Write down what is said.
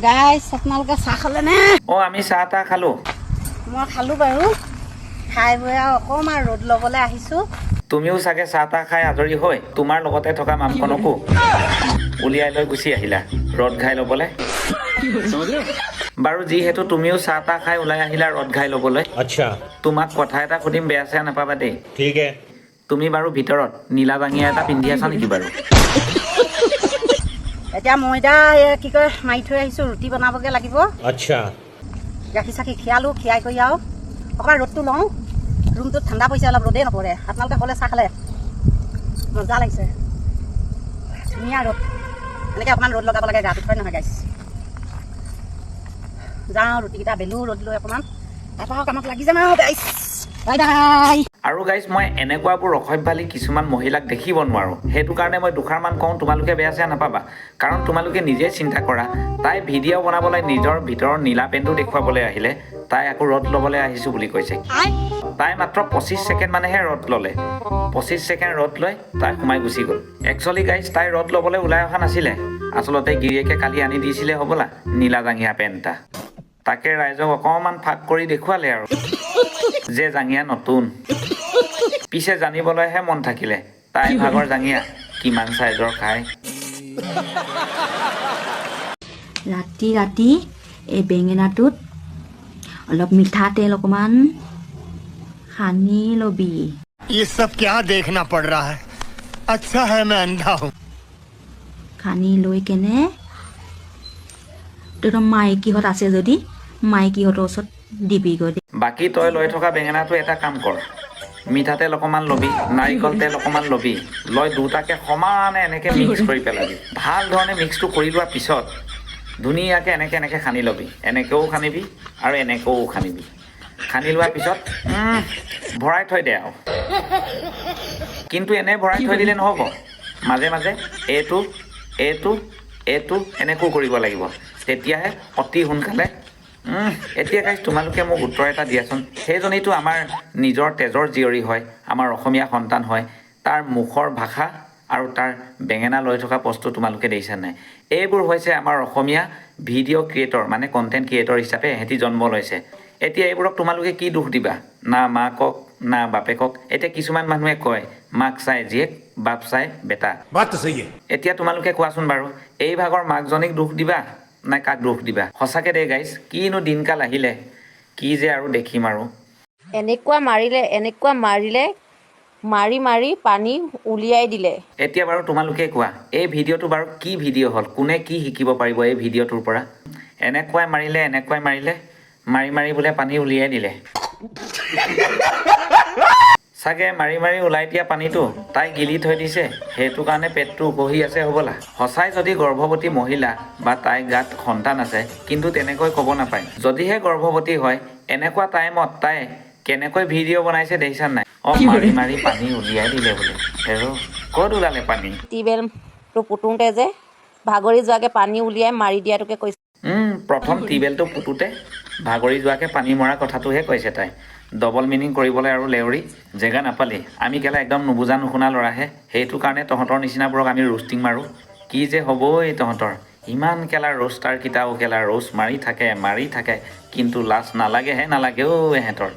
গাইছ, আপোনালোকে চাহ খালেনে? অঁ, আমি চাহ তাহ খালোঁ। মই খালোঁ বাৰু। খাই বৈ আৰু অকণমান ৰ'দ ল'বলৈ আহিছোঁ। তুমিও চাগে চাহ তাহ খাই আজৰি হৈ তোমাৰ লগতে থকা মামখনকো উলিয়াই লৈ গুচি আহিলা ৰ'দ ঘাই ল'বলৈ। বাৰু, যিহেতু তুমিও চাহ তাহ খাই ওলাই আহিলা ৰ'দ ঘাই ল'বলৈ, তোমাক কথা এটা সুধিম, বেয়া চেয়া নাপাবা দেই। ठीक है। তুমি বাৰু ভিতৰত নীলা জাঙিয়া এটা পিন্ধি আছা নেকি বাৰু? এতিয়া ময়দা এই কি কয় মাৰি থৈ আহিছোঁ, ৰুটি বনাবগৈ লাগিব। গাখীৰ চাখীৰ খীৰালোঁ, খীৰাই কৰি আৰু অকণমান ৰ'দটো লওঁ। ৰুমটোত ঠাণ্ডা পৰিছে অলপ, ৰ'দেই নপৰে। আপোনালোকে ক'লে চাহ খালে? মজা লাগিছে, ধুনীয়া ৰ'দ। এনেকৈ অকণমান ৰ'দ লগাব লাগে গাটোত, হয় নহয় গাইছ? যাওঁ, ৰুটিকেইটা বেলো ৰ'দ লৈ অকণমান, তাৰপৰা কামত লাগি যাম আৰু গাইছ। Bye bye. আৰু গাইজ, মই এনেকুৱাবোৰ অসভ্যালি কিছুমান মহিলাক দেখিব নোৱাৰোঁ। সেইটো কাৰণে মই দুষাৰমান কওঁ, তোমালোকে বেয়া চেয়া নাপাবা। কাৰণ তোমালোকে নিজে চিন্তা কৰা, তাই ভিডিঅ' বনাবলৈ নিজৰ ভিতৰৰ নীলা পেণ্টটো দেখুৱাবলৈ আহিলে, তাই আকৌ ৰ'দ ল'বলৈ আহিছোঁ বুলি কৈছে। তাই মাত্ৰ 25 ছেকেণ্ড মানেহে ৰ'দ ল'লে। 25 ছেকেণ্ড ৰ'দ লৈ তাই সোমাই গুচি গ'ল। একচুৱেলি গাইজ, তাই ৰ'দ ল'বলৈ ওলাই অহা নাছিলে। আচলতে গিৰিয়েকে কালি আনি দিছিলে হ'বলা নীলা জাঙিয়া পেণ্ট এটা। তাকে ৰাইজক অকণমান ফাঁক কৰি দেখুৱালে আৰু যে জাঙিয়া নতুন। পিছে জানিবলৈহে মন থাকিলে, তাই ভাগৰ জাঙিয়া কিমান চাইজৰ খায়। ৰাতি ৰাতি এই বেঙেনাটোত অলপ মিঠাতেল অকণমান সানি ল'বি। ये सब क्या देखना पड़ रहा है? अच्छा है मैं अंधा हूँ। সানি লৈ কেনে তহঁতৰ মাইকীহঁত আছে যদি মাইকীহঁতৰ ওচৰত দিবিগৈ। বাকী তই লৈ থকা বেঙেনাটো এটা কাম কৰ, মিঠাতেল অকণমান ল'বি, নাৰিকল তেল অকণমান ল'বি, লৈ দুটাকে সমানে এনেকৈ মিক্স কৰি পেলাবি। ভাল ধৰণে মিক্সটো কৰি লোৱাৰ পিছত ধুনীয়াকৈ এনেকৈ এনেকৈ সানি ল'বি। এনেকৈও সানিবি আৰু এনেকৈও সানিবি। সানি লোৱাৰ পিছত ভৰাই থৈ দে আৰু। কিন্তু এনে ভৰাই থৈ দিলে নহ'ব, মাজে মাজে এইটো এইটো এইটো এনেকৈও কৰিব লাগিব, তেতিয়াহে অতি সোনকালে। এতিয়া গাইজ, তোমালোকে মোক উত্তৰ এটা দিয়াচোন। সেইজনীতো আমাৰ নিজৰ তেজৰ জীয়ৰী হয়, আমাৰ অসমীয়া সন্তান হয়। তাৰ মুখৰ ভাষা আৰু তাৰ বেঙেনা লৈ থকা বস্তু তোমালোকে দেখিছা নাই? এইবোৰ হৈছে আমাৰ অসমীয়া ভিডিঅ' ক্ৰিয়েটৰ, মানে কণ্টেণ্ট ক্ৰিয়েটৰ হিচাপে এহেঁতি জন্ম লৈছে। এতিয়া এইবোৰক তোমালোকে কি দোষ দিবা? না মাকক, না বাপেকক। এতিয়া কিছুমান মানুহে কয়, মাক চাই জীয়েক, বাপ চাই বেটা। बात तो सही है। এতিয়া তোমালোকে কোৱাচোন বাৰু, এই ভাগৰ মাকজনীক দোষ দিবা নে কাক দোষ দিবা? সঁচাকে দেই গাইজ, কিনো দিনকাল আহিলে, কি যে আৰু দেখিম আৰু। এনেকুৱা মাৰিলে, এনেকুৱা মাৰিলে, মাৰি মাৰি পানী উলিয়াই দিলে। এতিয়া বাৰু তোমালোকে কোৱা, এই ভিডিঅ'টো বাৰু কি ভিডিঅ' হ'ল? কোনে কি শিকিব পাৰিব এই ভিডিঅ'টোৰ পৰা? এনেকুৱাই মাৰিলে, এনেকুৱাই মাৰিলে, মাৰি মাৰি বোলে পানী উলিয়াই দিলে। চাগে মাৰি মাৰি ওলাই দিয়া পানীটো তাই গিলি থৈ দিছে, সেইটো কাৰণে পেটটো উখহি আছে হ'বলা। সঁচাই যদি গৰ্ভৱতী মহিলা বা তাইৰ গাত সন্তান আছে, কিন্তু তেনেকৈ ক'ব নাপায়। যদিহে গৰ্ভৱতী হয়, এনেকুৱা টাইমত তাই কেনেকৈ ভিডিঅ' বনাইছে দেখিছা নাই? অ, মাৰি মাৰি পানী উলিয়াই দিলে বোলে। হেৰ', ক'ত ওলালে পানী? টিউবেলটো পুতোঁতে যে ভাগৰি যোৱাকৈ পানী উলিয়াই মাৰি দিয়াটোকে কৈছে। প্ৰথম টিউবেলটো পুতোতে ভাগৰি যোৱাকৈ পানী মৰা কথাটোহে কৈছে তাই। ডবল মিনিং কৰিবলৈ আৰু লেউৰি জেগা নাপালি। আমি কেলা একদম নুবুজা নুশুনা ল'ৰাহে, সেইটো কাৰণে তহঁতৰ নিচিনাবোৰক আমি ৰোষ্টিং মাৰোঁ। কি যে হ'বই তহঁতৰ। ইমান কেলা ৰোষ্টাৰকেইটাও কেলা ৰোষ্ট মাৰি থাকে, মাৰি থাকে, কিন্তু লাজ নালাগেহে, নালাগে অ' এহেঁতৰ।